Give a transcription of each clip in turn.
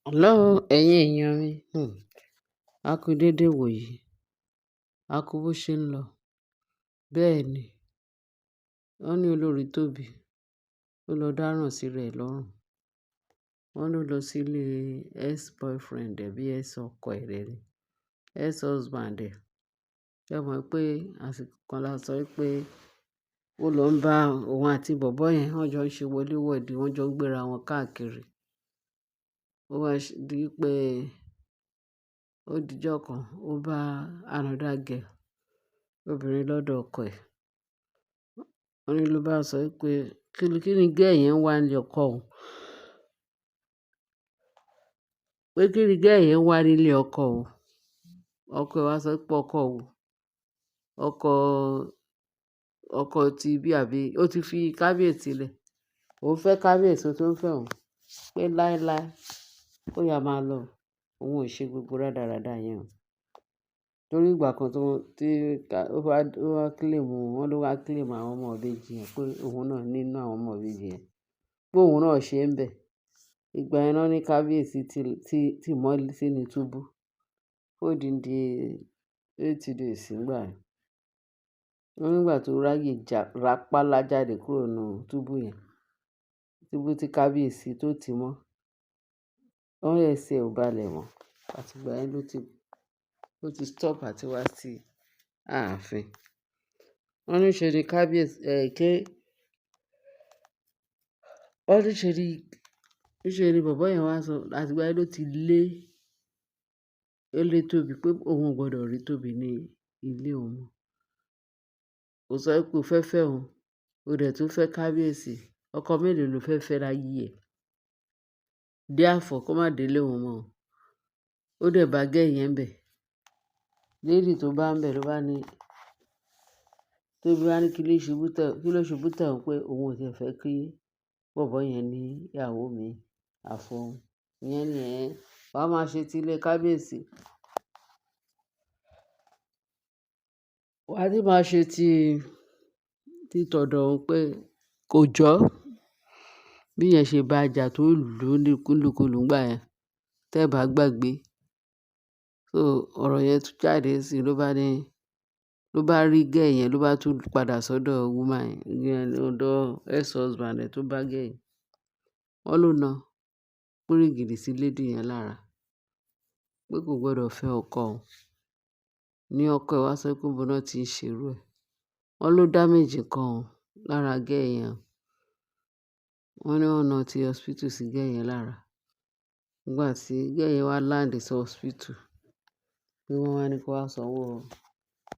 Hello, ẹ̀yin èèyàn mi. A kú dédé wò yìí. A kú bó ṣe ń lọ. Bẹ́ẹ̀ ni, wọ́n ní olórí Tóbi, ó lọ dáràn sí rẹ̀ lọ́rùn. Wọ́n ló lọ sílé ex-boyfriend ẹ̀ bí ex-ọkọ ẹ̀ rẹ̀ ni, ex-husband ẹ̀. Ṣé ẹ mọ̀ pé àsìkò kan la sọ pé ó lọ ń bá òun àti bọ̀bọ́ yẹn, wọ́n jọ ń ṣe wọléwọ̀de, wọ́n jọ ń gbéra wọn káàkiri. Ó wá di pé ó dijọ́ kan, ó bá another girl, obìnrin lọ́dọ̀ ọkọ ẹ̀. Wọ́n ní ló bá sọ pé kí ni girl yẹn wá nílé ọkọ òun? Pé kí ni girl yẹn wá nílé ọkọ òun? Ọkọ ẹ̀ wá sọ pé ọkọ òun, ọkọ, ọkọ ti bí àbí ó ti fi kábíyèsí lẹ̀. Òun fẹ́ kábíyèsí ó tún fẹ́ òun. Pé láéláé kó yá máa lọ. Òun ò ṣe gbogbo rádaràda yẹn o. Torí ìgbà kan tó, tí ó wá claim, wọ́n ló wá claim àwọn ọmọ ìbejì yẹn pé òun náà nínú àwọn ọmọ ìbejì yẹn. Pé òun náà ṣe ń bẹ̀. Ìgbà yẹn náà ní kábíyèsí tí mọ́ sínú túbú. Ó di 8 days nígbà yẹn. Wọ́n nígbà tó ráyè já, rapálá jáde kúrò nínú túbú yẹn. Túbú tí kábíyèsí tó ti mọ́. Wọ́n ní ẹsẹ̀ ò balẹ̀ mọ́. Àti ìgbà yẹn ló ti, ó ti stop àti wá sí ààfin. Wọ́n ní ṣe ni kábíyèsí, ẹ́ ké. Wọ́n ní ṣe ni bọ̀bọ́ yẹn wá sọ, àti ìgbà yẹn ló ti lé, ó lé Tóbi pé òun ò gbọdọ̀ rí Tóbi ní ilé òun mọ́. Ó sọ pé ó fẹ́ fẹ́ òun, ó dẹ̀ tún fẹ́ kábíyèsí. Ọkọ mélòó ló fẹ́ fẹ́ láyé ẹ̀? Therefore kó má dé ilé òun mọ́. Ó dẹ̀ bá girl yẹn ń bẹ̀. Lady tó bá ń bẹ̀ ló bá ní, Tóbi wá ní kí ló ṣubú tẹ̀, kí ló ṣubú tẹ̀ òun pé òun ò tiẹ̀ fẹ́ kí bọ̀bọ́ yẹn ní ìyàwó mi àfọ̀ún. Ìyẹn ni ẹ́, wàá máa ṣe ti ilé kábíyèsí. Wà á sì máa ṣe ti, ti tọ̀dọ̀ òun pé kò jọ́. Bí ìyẹn ṣe bá jà tó lù ú ní kúlùkùlù nígbà yẹn, tẹ́ ẹ bá gbàgbé. So ọ̀rọ̀ yẹn tún jáde sí i ló bá ní, ló bá rí girl yẹn ló bá tún padà sọ́dọ̀ woman yẹn, ọ̀dọ̀ ex-husband ẹ̀ tó bá girl yẹn. Wọ́n ló na pírígìdì sí lady yẹn lára pé kò gbọdọ̀ fẹ́ ọkọ òun. Ní ọkọ ẹ̀ wá sọ pé níbo náà tí ń ṣe irú ẹ̀. Wọ́n ló damage nǹkan lára girl yẹn. Wọ́n ní wọ́n na ti hospital sí girl yẹn lára. Nígbà tí girl yẹn wá land sí hospital, pé wọ́n wá ní kó wá sanwó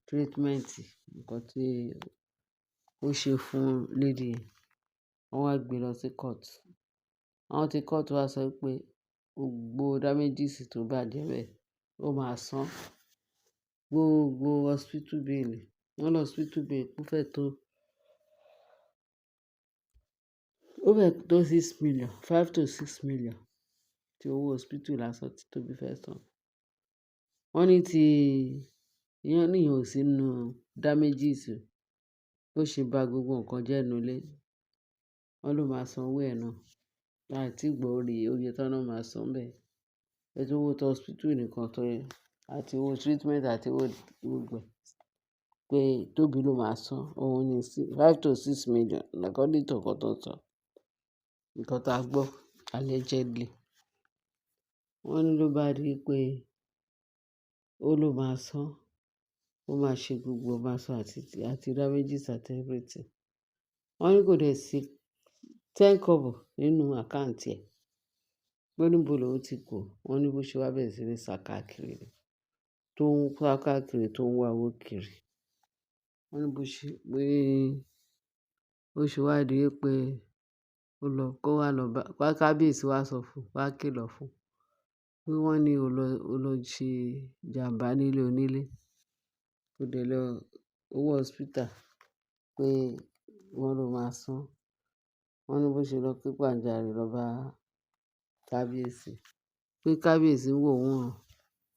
treatment nǹkan tí ó ṣe fún lady yẹn. Wọ́n wá gbé lọ sí court. Àwọn tí court wá sọ pé gbogbo damages tó bá jẹ́ bẹ́ẹ̀, ó máa san. Gbogbo hospital bill, wọ́n lọ hospital bill ó fẹ́ tó, ó fẹ́ tó 6 million, 5 to 6 million tí owó hospital lásán tí Tóbi fẹ́ san. Wọ́n ní tí, ìyẹn ní ìyẹn ò sí nínú damages o. Bó ṣe bá gbogbo nǹkan jẹ́ nínú ilé, wọ́n ló máa san owó ẹ̀ náà. A tí gbọ́ orí oye tí wọ́n máa san bẹ́ẹ̀. Ẹ tó owó tó hospital nìkan tó yẹ àti owó treatment àti owó gbogbo ẹ̀ pé Tóbi ló máa san. Òun ní 5 to 6 million according to nǹkan tó ń sọ. Nǹkan tá a gbọ́ allegedly. Wọ́n ní ló bá di pé ó ló máa san, ó máa ṣe gbogbo, ó máa san àti, àti damages àti everything. Wọ́n ní kò dẹ̀ sí 10 kobo nínú account ẹ̀. Pé níbo lòun ti kó. Wọ́n ní bó ṣe wá bẹ̀rẹ̀ sí ní sá káàkiri ni. Tó ń sá káàkiri tó ń wá owó kiri. Wọ́n ní bó ṣe, pé ó ṣe wá di pé ó lọ kó wá lọ bá, kábíyèsí wá sọ fún, wá kìlọ̀ fún. Pé wọ́n ní ó lọ ṣe ìjàmbá nílé onílé. Ó dẹ̀ lọ owó hospital pé wọ́n ló máa san. Wọ́n ní bó ṣe lọ ké gbàǹjarè lọ bá kábíyèsí. Pé kábíyèsí ń wò wọ́n.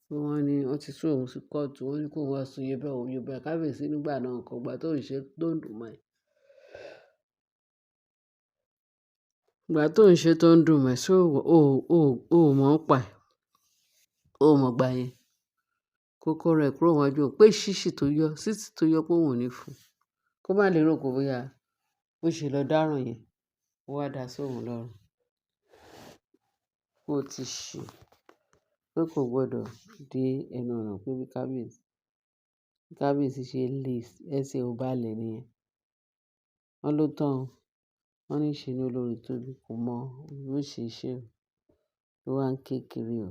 Pé wọ́n ní wọ́n ti sue òun sí court. Wọ́n ní kó wá san iye bẹ́ẹ̀, iye bẹ́ẹ̀. Kábíyèsí nígbà náà kò gbà tó ń ṣe tó ń dùn mọ́ ẹ. Ìgbà tó ń ṣe tó ń dùn mọ́ ẹ, ṣé o ò mọ̀ ń pa ẹ̀? O ò mọ̀ gbà yẹn. Kókó rẹ̀ kúrò níwájú òun pé ṣíṣì tó yọ, sísì tó yọ pé òun ò ní fún un. Kó má lè rò pé bóyá bó ṣe lọ dáràn yẹn, ó wá dá sóhun lọ́rùn. Ó ti ṣe pé kò gbọdọ̀ dé ẹnu ọ̀nà pé bí kábíyèsí, bí kábíyèsí ṣe lé ẹsẹ̀ ò bá lẹ̀ níyẹn. Wọ́n ló tán o. Wọ́n ní ṣe ni olórí Tóbi kò mọ bí ó ṣe ṣe o. Ló wá ń ké kiri o.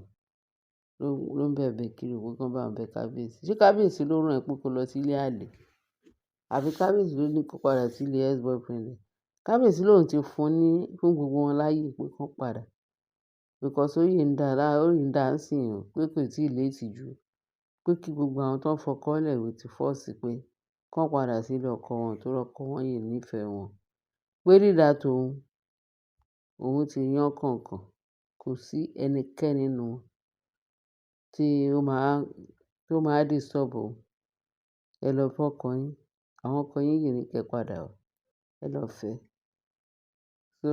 Ló ń bẹ̀bẹ̀ kiri pé kí wọ́n bá òun bẹ kábíyèsí. Ṣé kábíyèsí ló rán ẹ pé kó lọ sí ilé àlè? Àbí kábíyèsí ló ní kó padà sí ilé ex-boyfriend ẹ? Kábíyèsí lòun ti fún ní, fún gbogbo wọn láyè pé kí wọ́n padà. Because ó yìí ń dá, ó yìí ń dá sí i o pé kò tí ì late jù. Pé kí gbogbo àwọn tó ń fọkọ́lẹ̀ with force pé kí wọ́n padà sí ilé ọkọ wọn torí ọkọ wọn yìí nífẹ̀ẹ́ wọn. Pé dídá tóun, òun ti yán kànkàn. Kò sí ẹnikẹ́ni nínú wọn tí ó máa, tí ó máa disturb òun. Ẹ lọ fẹ́ ọkọ yín. Àwọn ọkọ yín yìí ní kí ẹ padà o. Ẹ lọ fẹ́. So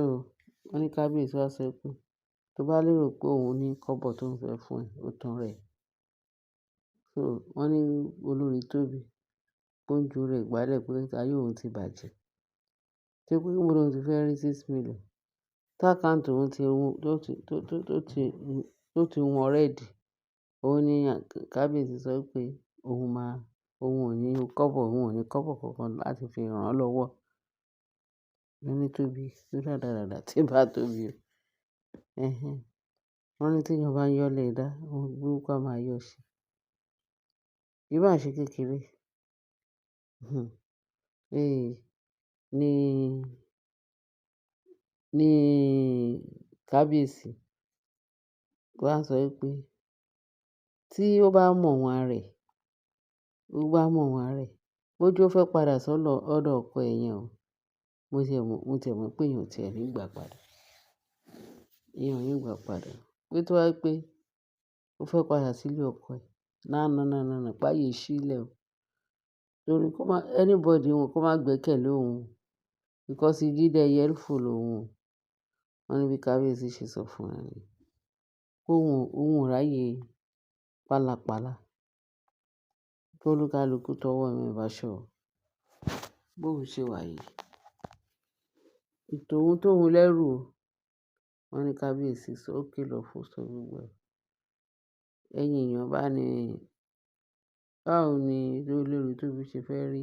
wọ́n ní kábíyèsí wá sọ pé tó bá lérò pé òun ní kọ́bọ̀ tó ń fẹ́ fún ẹ, ó tan rẹ̀. So wọ́n ní olórí Tóbi ó ń ju rẹ̀ gbálẹ̀ pé ayé òun ti bàjẹ́. Ṣé pé níbo lóun ti fẹ́ rí 6 million? Tí account òun ti wú, tó ti wọ́n already. Òun ní kábíyèsí sọ pé òun máa, òun ò ní kọ́bọ̀, òun ò ní kọ́bọ̀ kankan láti fi ràn án lọ́wọ́. Wọ́n ní Tóbi, tó rádaràda tí bá Tóbi o. Ẹ̀hẹn. Wọ́n ní tí èèyàn bá ń yọ́lẹ̀ dá, ohun burúkú á máa yọ sí. Ìbá ṣe kékeré. Eh, ní kábíyèsí wá sọ wípé tí ó bá mọ̀ wọ́n ara rẹ̀, ó bá mọ̀ wọ́n ara rẹ̀, bójú ó fẹ́ padà sọ́dọ̀ ọ̀dọ̀ ọkọ ẹ̀ yẹn o. Mo tiẹ̀ mọ̀ pé èèyàn ò tí ẹ ní gbà padà. Èèyàn ò ní gbà padà. Pé tó bá jẹ́ pé ó fẹ́ padà sílé ọkọ ẹ̀, now now now now now, pé ààyè ṣílẹ̀ o. Torí kó má, anybody wọn kó má gbẹ́kẹ̀lé òun. Because igi dẹ́yẹ ń fò lóhùn o. Wọ́n ní bí kábíyèsí ṣe sọ fún ẹ ní. Pé òun ò ráyè pálapàla. Kí olúkálùkù tọwọ́ ẹ̀ bá ṣọ. Bó ṣe wà yìí. Ìtòun tóun lẹ́rù o. Wọ́n ní kábíyèsí sọ ó kìlọ̀ fún sọ gbogbo ẹ̀. Ẹ̀yin èèyàn bá ní, báwo ni olórí Tóbi ṣe fẹ́ rí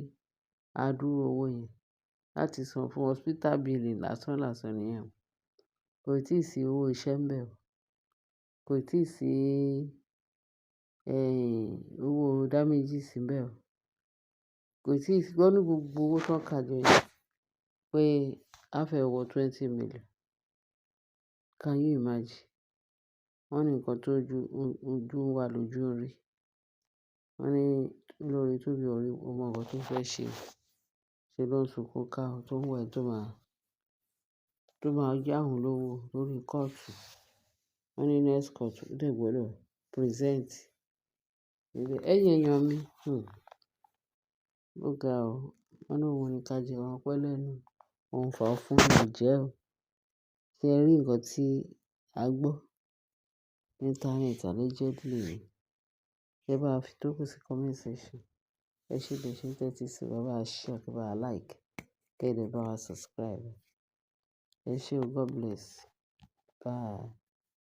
adúrú owó yẹn láti san fún hospital bill lásán lásán nìyẹn. Kò tíì sí owó iṣẹ́ ńbẹ̀ o. Kò tíì sí, owó damages ńbẹ̀ o. Kò tíì sí, wọ́n ní gbogbo owó tó ń kà jọ yẹn pé a fẹ́ wọ 20 million. Can you imagine? Wọ́n ní nǹkan tó ojú, ojú wà lójú ń rí. Wọ́n ní olórí Tóbi ò rí, ó mọ nǹkan tó fẹ́ ṣe. Ṣé ló ń sunkún ká tó ń wẹ̀ tó máa yá òun lówó lórí kóòtù. Wọ́n ní next court ó dẹ̀ gbọdọ̀ present. Ẹ̀yin èèyàn mi, Ó ga o. Wọ́n ní òun ní ká jẹ wọ́n pẹ́ lẹ́nu. Òun fà fún mi jẹ o. Ṣé ẹ rí nǹkan tí a gbọ́? Internet allegedly ni. Ẹ bá fi tókù sí comment section. Ẹ ṣé bẹ́ẹ̀ ṣe ń tẹ́tí sí wa, bá share, kí ẹ bá like, kí ẹ dẹ̀ bá wa subscribe. Ẹ ṣé o, God bless. Bye.